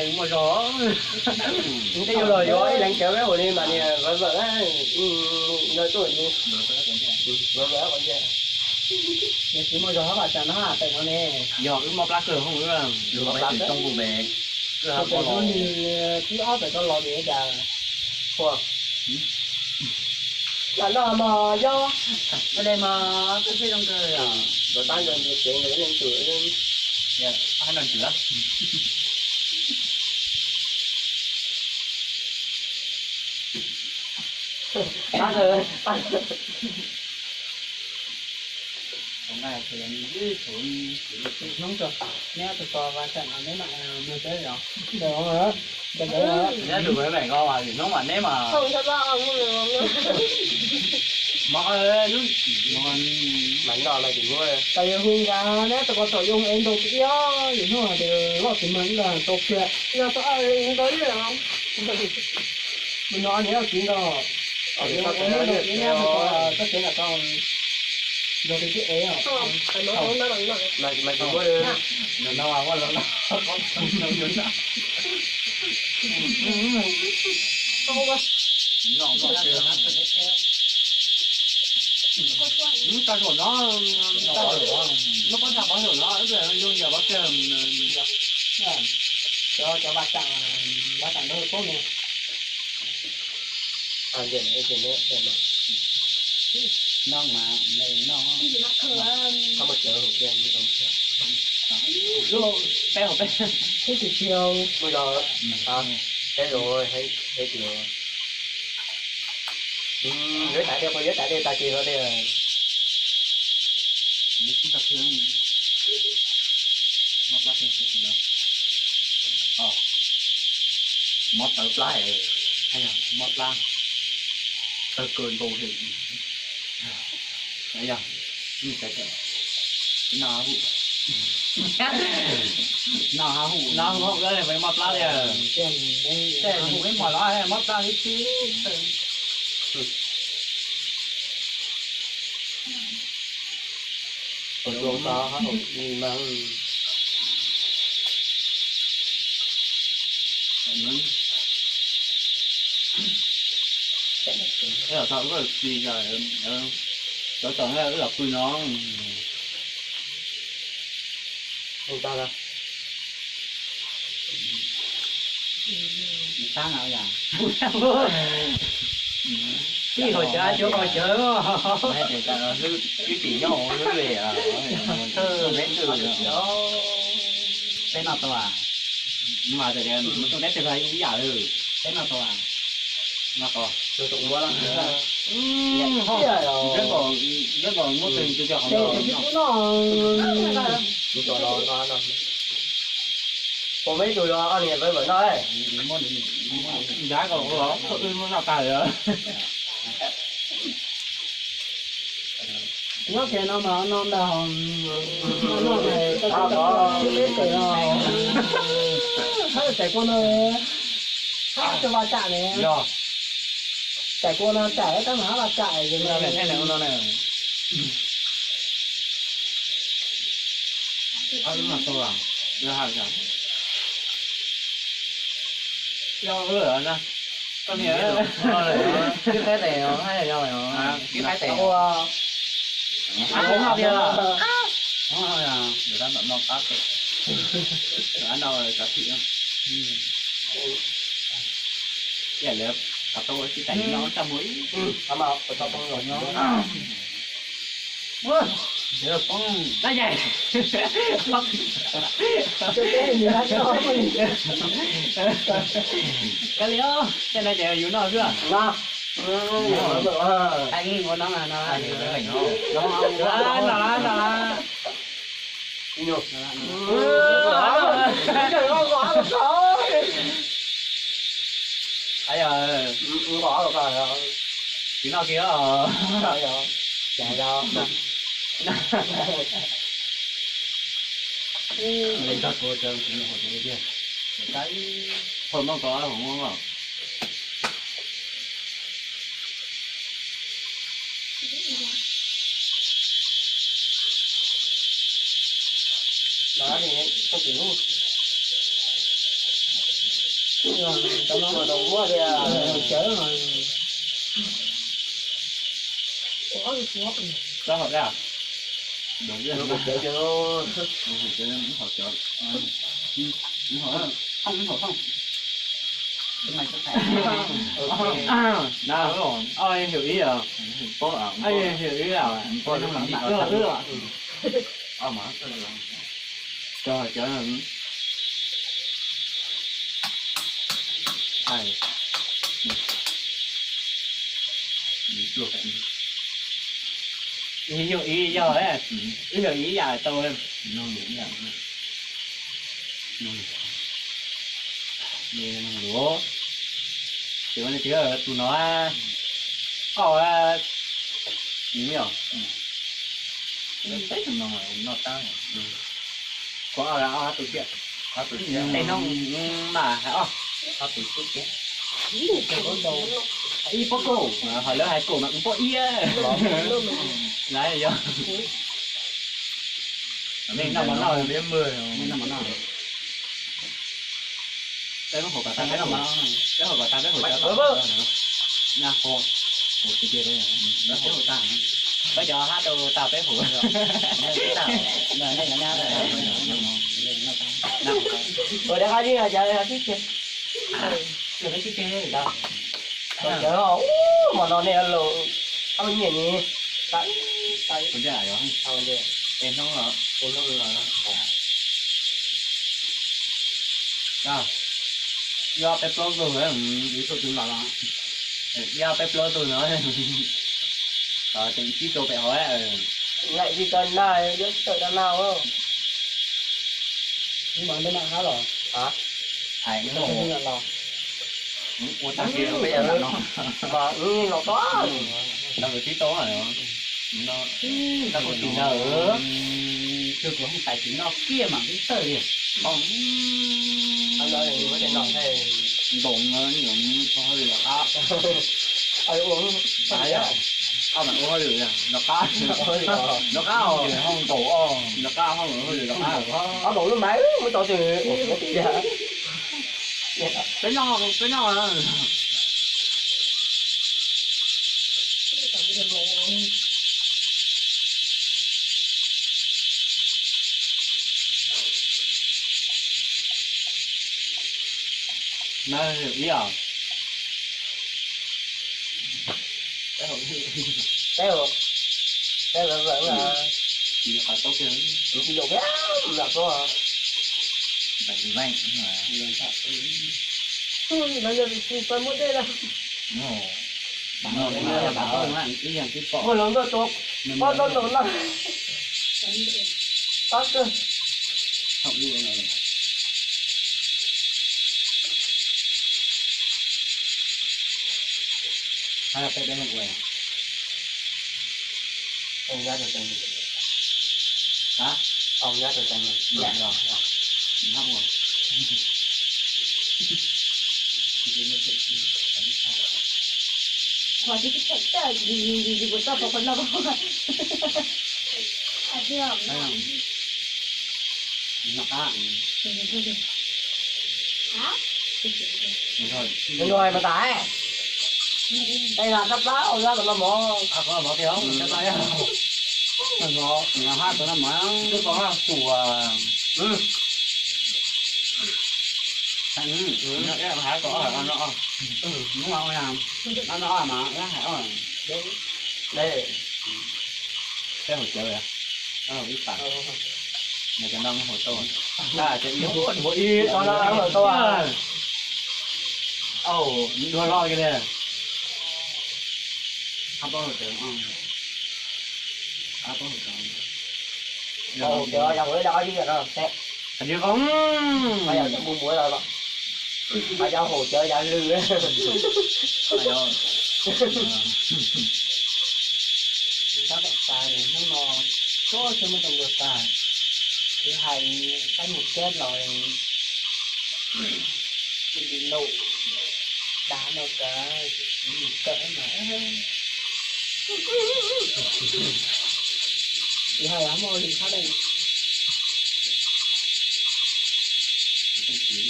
leeg muaj zog. Tej yug los yuav ib leeg cawv peb ua li mas niag vawv vawm, yog tuaj li vawv vawm ua ntej. Nws tsis muaj zog hab vaj tsam no hab pem no ne. Yog wb mob plab kawg hooj wb, yug los peb tsis toob kuj pem. Kawg hab pem los, tib ob pem tau los pem cas. Ua, lam noj mog yob. Ua le mog, koj siab zoo kawg os. Los tab nco ntsia tsev nkaus ib leeg tsum. Hab noj tsum. Hnub tso, neb tus ko vaj tsam no neb mam mloog peb os. Neb tus ko neb mam, hnub mam neb mas. Mog, lub, mas noj mas tsis muab. Tas yog hu nqa neb tus ko thaum yoo es ntaus ib ob yim hnub hais tias loj tsis mag ib los tau kiag. Yog tau ntau ib los. Mus no niam txiv nkaus. Neb tus ko txoj kev lam tau nrog tus tib ev os. Mas tsis muab li. No no, ua los no. Tag zaum no, no pab tag pab zaum no, zoo yam pab kawg. Cov, cov vaj tsam, vaj tsam nrog poob ne. Noj mas, noj. Peb hauv peb, peb tsis tsis hau. Peb hauv, peb tias. Yuav tas dej, yuav tas dej tas ces no tias. Mob tawv plab, mob plab, tawg kawg nkaus li. No hum, no hum, no hum mob plab li. Tej mus ib hmos los mob plab li tib. Cov tod wb los pw no. Tib hauv cawv, cov hauv cawv. Ib tim nyob hauv xwb li. Peb noj tau a? Mas tias mus tau neb tej ib yam li. Peb noj tau a? Noj tau. Neb nkaus muab tej cov hauv no. Ua peb ib tug los ob niag peb mam noj. Nrad kom los wb muab noj tag lawm. Nyob kiag no mas no ntag, noj ntag, tau tau peb tawm os. Hab tawm kua no, hab cov vaj tsam ne. Tawm kua no tawm tab mas hab vaj tsam. Ib qab tes, ib qab tes ua. Ua no tiag. Ua lawv qhov tau ua tsis tau nyob txaj muag ib. Poob, dab yaim. Kav liam, tej no ces yus noj xwb. Ua no, no, no, no. Tsis noj kiag os. Hauv no koj hauv no. Tau no mas tau muab tiag. Txob hauv dab. Hauv cawv, hauv cawv. Ob hwm ib os. Ob hwm ib os. Cov hauv cawv. Ib yam ib yam, ib yam ib yam tau. Luav, ces tus no, koj, peb tus no noj tab, koj ob tus thiab, tej no mas hais ob, ib pob kaum, ho lawv hais kaum mas ib pob ib. Lawv yog nej noj mov noj, nej noj mov noj. Peb hauv kom tag, peb hauv kom tag, peb hauv cov, peb hauv tag, peb cov hab tau tag peb hauv. Ua dab qab tib no cas sib kiag. Sib kiag. Cov hmo no nej los qab nyiaj ni. Ib peb plaub tug, ib tug tsis los, ib peb plaub tug no, tseem tib tug pem hauv. Laim li tau na, yuav tawm tau na. Ib mas neb mam hab los. Hais ua tag kis peb los no. Mas wb los tau, los tib tau no. Tab kuv tim na, tus kuv haj tais tim noj kiag mas twb tawm li. Nkoos no ua hauj lwm los qab. Qab mas ua hauj lwm los qab. Los qab os, hauj nkaus os, los qab hauj lwm los qab. Ob nkaus lub mas muab tau twg. Peb noj, peb noj. Na, ib os. Teb, teb vawv vawv, tsis yog qhov tau kiag, tsis yog kiag lam tuaj. Veej veej. Tus no yog vim tsis tau muab dej na. Muaj hluas nkauj tuaj, pob tau ntaus no. Pob kawg. Nws noj mas tas. Ej, no tab plab ua zab los no mov. Tab plab, tab plab. Nws hab tau no mov. Twb tau hab tus. Hais tau no, no mas hais os. Peb hauv cawv, ib pas. Nws cov no hauv tau. Ib, no hauv tau. Au, dua loj kiag li. Qab pob hauv cawv, qab pob hauv cawv. Hauv cawv yog ua ib dab qab zib no. Qab zib qab. Qab yog cov npua npua los, qab yog hauv cawv yav lwg. Tab tom tas hnub no, tsuas tsis muaj tus nkaus tas. Kuv hais kab mus kab los, tus li laus dav no kav mus kawm mas. Kuv hais muaj li thab dej.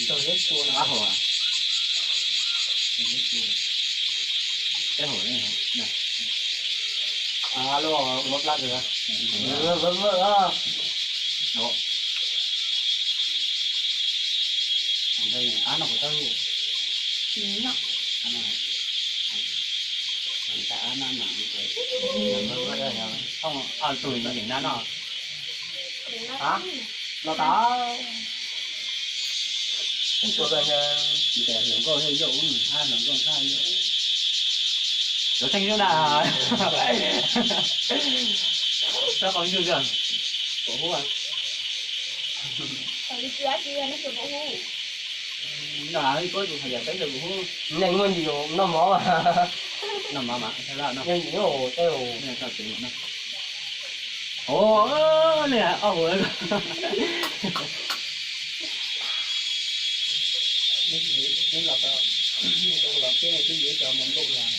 Tog leb tua no. Ab hauv. Ab hauv. Alo, ua plab kawg. Vwm vwm. Ab no kuv tau. Ab no. Ab tus yeem na no. Ab, no tas. Tus hluas nkauj yog yau, hluas nkauj yog yau. Cov tseem yau na. Tau qhov yau yog. Pom huab. No ib koj tus hais yam peb yog kuv hub. Neeg muaj ntsis noj mov. Noj mov mas, neeg ntsis noj hauv tej. Ua, nej ob hauv. Neb los tau, neb los tau, neb los tau, neb yuav cov mov nkaum los.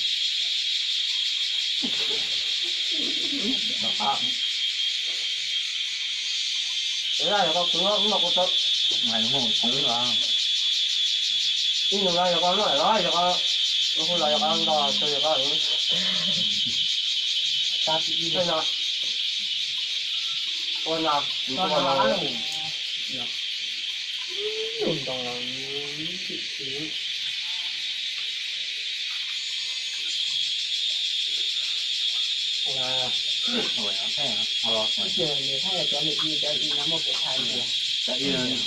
Ib nus no yog koj noj los, yog koj, ua hu los yog koj nto, yog koj. Ua no, ua no. Tus ntoo los ntxim tiv. Tias nws thaij cov nws i cov i no muaj kev thaij tias.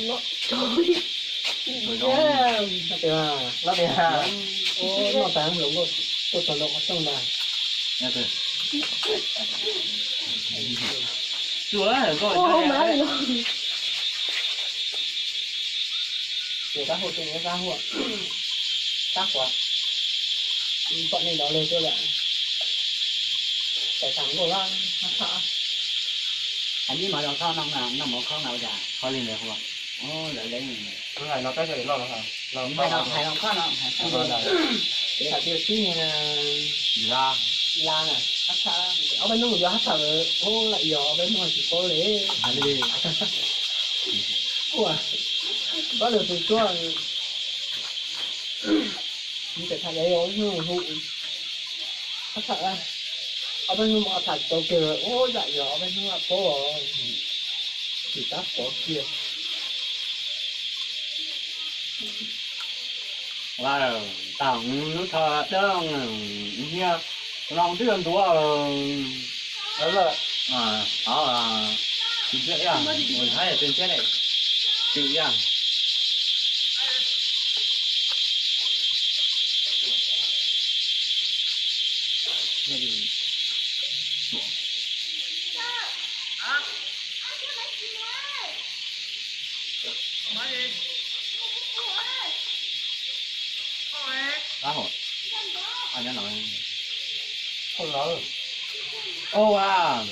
Noj tas hluas nkauj tuaj txog ntawm qhov rooj ntag. Ces tab hu tej tab hu tab quav pom nej los lawm tuaj lawm. Tais tas nkauj lab hab tham. Hais ib mov los kho no, noj mov kho no ua cas kho li ntawd hu. Lawv leej hais no tab sis no, hais no kho no. Hais tias sib la, la na, hab tham, ob peb hnub yuav hab tham, ua lam yog ob peb hnub tsis paub li. Ua, pab lug tsis tsuag. Nws tseem tham yog hnub hu, hab tham, ob peb hnub mus tham tau kiag, ua lam yog ob peb hnub paub, tsis tab pov kiag. Tau lub tsho dawb, hnyiab, loo twb yuav ntuav. Qhov tsis ntxhiab ib yam, mus hab yam tsis ntxhiab, tsis ib yam. Ua,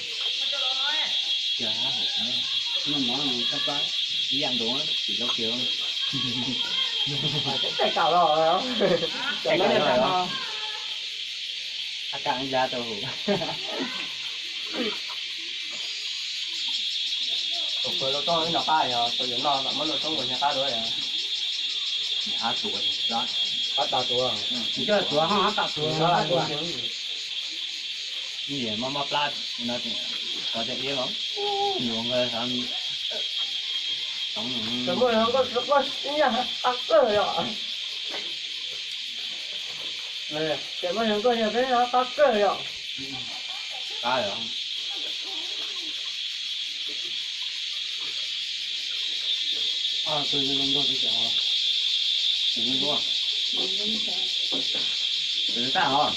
ib yam nkaus, tsis zoo kiag. Tes kam los, tes kam los. Qab kam ya tau hum. Tus pw los tau ib no qab yog tus yuav noj mam muab los toob ua nyuag qab dua. Qab tas tuav, tsis coj tuav ho qab tas tuav. Ib yam mob mob plab no, kov cov iab los yuav nkawd. Muaj nkauj, qab kawg yom. Ces muaj nkauj yog peb qab kawg yom. Qab yom. Tus zoo nkauj, tus zoo nkauj, tus zoo nkauj. Tus zoo nkauj os.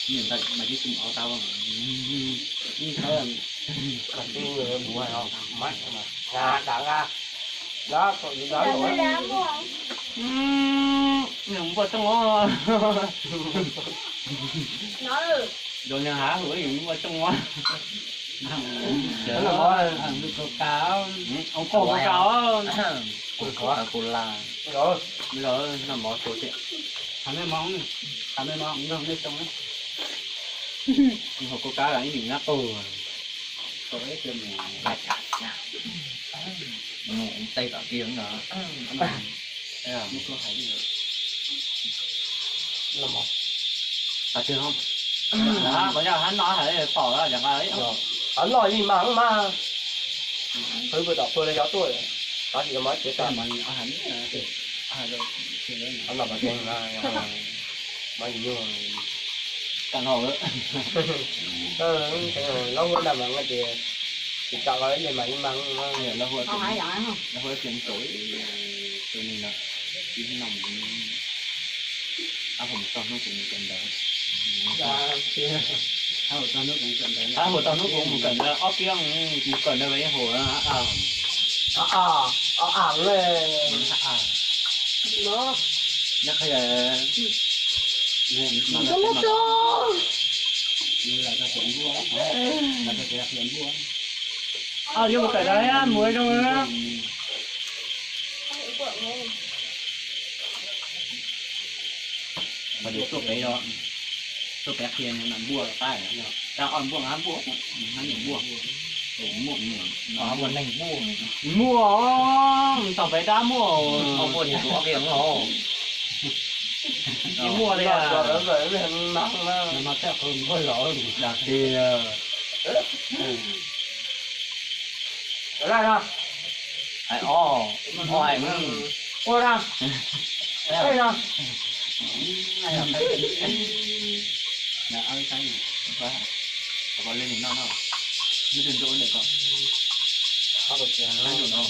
Nim ntawm mas tib tug au tau. Ib thawb mas tib mus hais os, maiv mas nqa dam nqa. Đó, cậu gì đó rồi. Nws npua tsooj os. Zoo nws hav hwm nws npua tsooj os. Coca, Coca, Coca-Cola. Noj mov tsuag thiab. Qhov nej mov, qhov nej mov nrog nej tsooj. Hauv Coca ib nim nab qus. Mus tej tom kiag no. Qhov twg, qhov yog hab no hais pom los, hab no yeej mas mas. Pw pw tom pw li cov tuaj, tab sis mas tsev tas. Hab no mas tsev mas yus nyuj. Tam no lawm. Lawv hu na mas tias tsis tau los ib yam mas yeej mas. Lawv hu tias tseem tau tus ni no, ib hnub no mus, ab hum tau hnub kuv mus kawm ntawv. Ab hum tau hnub kuv mus kawm ntawv, ob peb hnub kuv mus kawm ntawv, ib hum. Yuav mus kawm ntawv mus zoo. Tuaj pem, tuaj pem qhia npua qab, tau ob npua, npua, npua, muaj neeg npua, muaj, tau pem dab muaj, npua ni tus ob peb no. Tsis muaj li. Los txog lawv lawm, lawv heev no na. Mas tej qhov npua los dag tiag. Laj no. Hais o, o hais ua no. Ej no. Ko li nim no no. Ib tug nrau ntawm ko. Qhov ko tsiav no.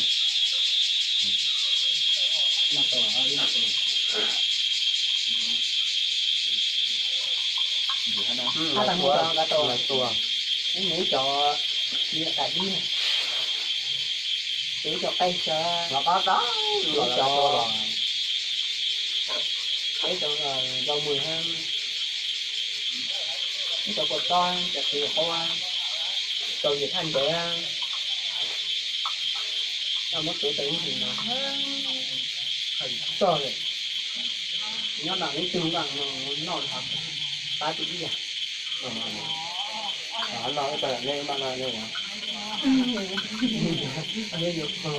Hab tag mus tau nqa tau. Nws ib co niam tais dib, tus ib co qaij xyov, tus ib co, ib co npau mws hab, ib co kua txob, cov qhiav qaub, tau yim thaj ntev, tau muab tuav tau ib ntsis no, txog lawm. Nyob no ib tug npaj no noj li hov, pab tsis ib yam. No ib tag nej maj no nej, nej yuav pug.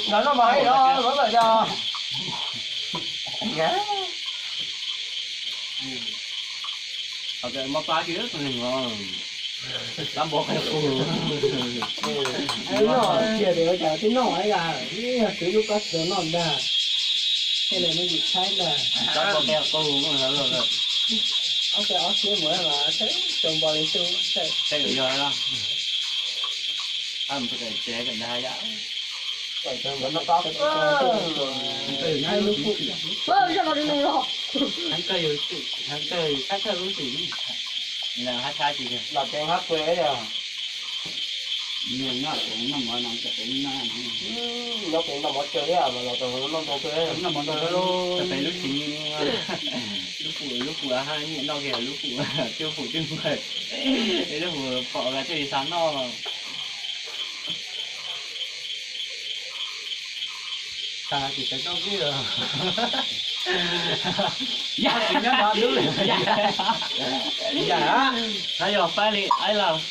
Nkawd noj mas ib no lawm yog. Mob plab kiag tus neeg os. Plab npua qhia qus. Noj kiag tes ua cas twb noj ib yam, yog twv lub plab tsuag noj ntag. Tej no muaj yim tshaib ntag. Plab npua qhia qus. Ob peb ob siab mus mas tau npo li xwb. Tej yog tsev ntag yom. Los tsev hab pw yog. Nyob pem noj mov tsawg thiab mas los tau noj ntau thiab. Noj mov ntau thiab lauj. Pem lub tsev, lub pum, lub pum hab nyiam noj kiag lub pum, cwj pum cwj npawg, lub pum pom thiaj li xav noj. Tag tsis tau tau xwb. Yog tsis nyob no dub. Yog, yog faib li,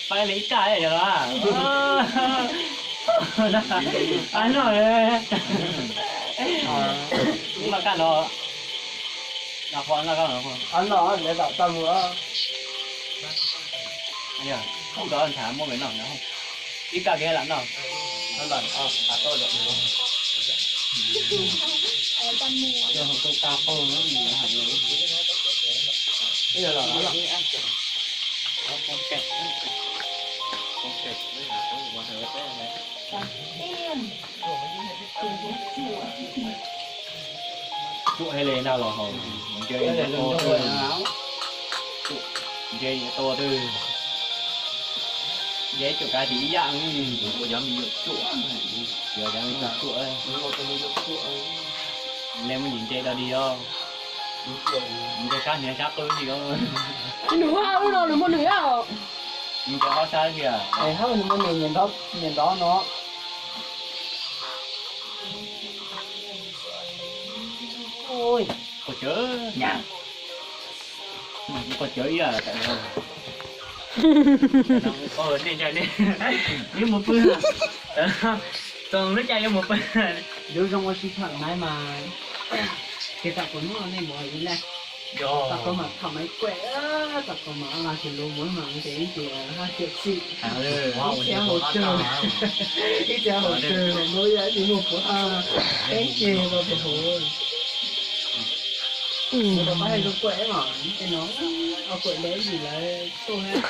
faib li ib kaj yog los. Noj kaj no. Noj lawv lam tau mus. Kuj nrov nthav muab noj no. Ib kaj kiag lam noj. Tsuam hais li nag los haus, nce nce tua twg, nce nce tua twg, nce cuam kav tis ib yam, yuav cov me nyuam tsuam, yuav cov me nyuam tsuam, le muab nce dog dig os, nce sab hniav sab qwb li os. Nws muaj ob lub no nws muaj nws yam. Nce ob sab tiag. Hab nws muaj nws nyias nrov no. Quas cawv, quas cawv ib yam. Nej ntshai ne, yuav mus pw, txog lub caij yuav mus pw. Lub zoo ua si tham maiv mas, ces tam kuv hnub no nej mus ib leeg. Tam kuv mam tham maiv kuaj, tam kuv mam ua tsis lus mus mas ces ib ces hab tiam xwm, ib txhia hauv tsawg, ib txhia hauv tsawg los ntuj yam ib tsis muaj puav, peb ceg ua puas huv. Mus rau qab hais zoo kuaj mas es no, ua kuaj lawv ib yim lawv tuaj hab.